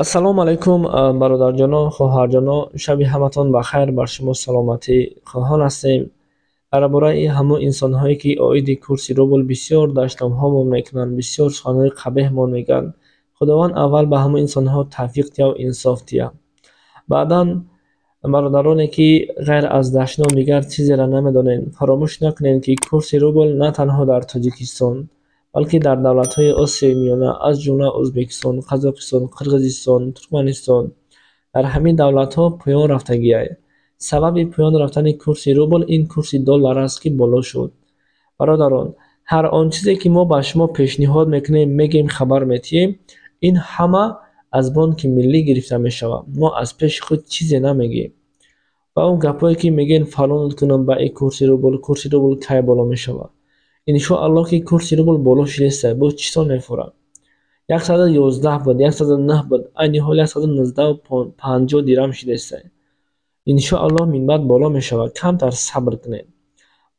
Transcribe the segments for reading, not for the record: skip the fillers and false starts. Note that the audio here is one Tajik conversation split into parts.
Ассалому алайкум, бародарҷоно, хоҳарҷоно, шаби ҳаматон ба хайр, бар шумо саломатӣ хоҳон ҳастем. Дар бораи ҳамон инсонҳое, ки оиди курси рубл бисёр дашномҳомон мекунанд, бисёр суханҳои қабеҳмон мегӯянд. Худованд аввал ба ҳамон инсонҳо тавфиқ диҳав, инсоф диҳад. Баъдан бародароне, ки ғайр аз дашном дигар чизеро намедонед, фаромӯш накунед, ки курси рубл на танҳо дар Тоҷикистон, балки дар давлатҳои Осиёи Миёна, аз ҷумла Ӯзбекистон, Қазоқистон, Қирғизистон, Туркманистон, дар ҳамин давлатҳо поён рафтагиай. Сабаби поён рафтани курси рубл ин курси доллар аст, ки боло шуд. Бародарон, ҳар он чизе, ки мо ба шумо пешниҳод мекунем, мегӯем, хабар метиҳем, ин ҳама аз Бонки Миллӣ гирифта мешавад. Мо аз пеши худ чизе намегӯем. Ва он гапҳое, ки мегӯем, фалон кунам ба и курси рубл, курси рубл кай боло мешавад? Иншоаллоҳ, ки курси рубл боло шудеста, боз читон мефурад. 111 буд, 109 буд, айни ҳол 119,50 дирам шудеста. Иншоаллоҳ, минбаъд боло мешавад, камтар сабр кунед.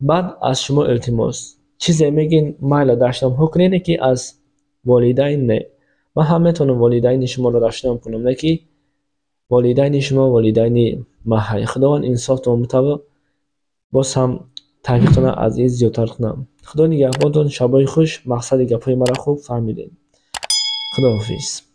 Баъд аз шумо илтимос, чизе мегӯен, майла, дашномҳо кунед, ки аз волидайн не. Ман ҳам метавонам волидайни шуморо дашном кунам, не ки волидайни шумо волидайни ман ҳай. Худованд инсофтон бутава, боз ҳам тавфиқтона аз ин зиёдтар кунам. Худо нигаҳбонтон, шабои хуш, мақсади гапҳои маро хуб фаҳмидед. Худоҳофиз.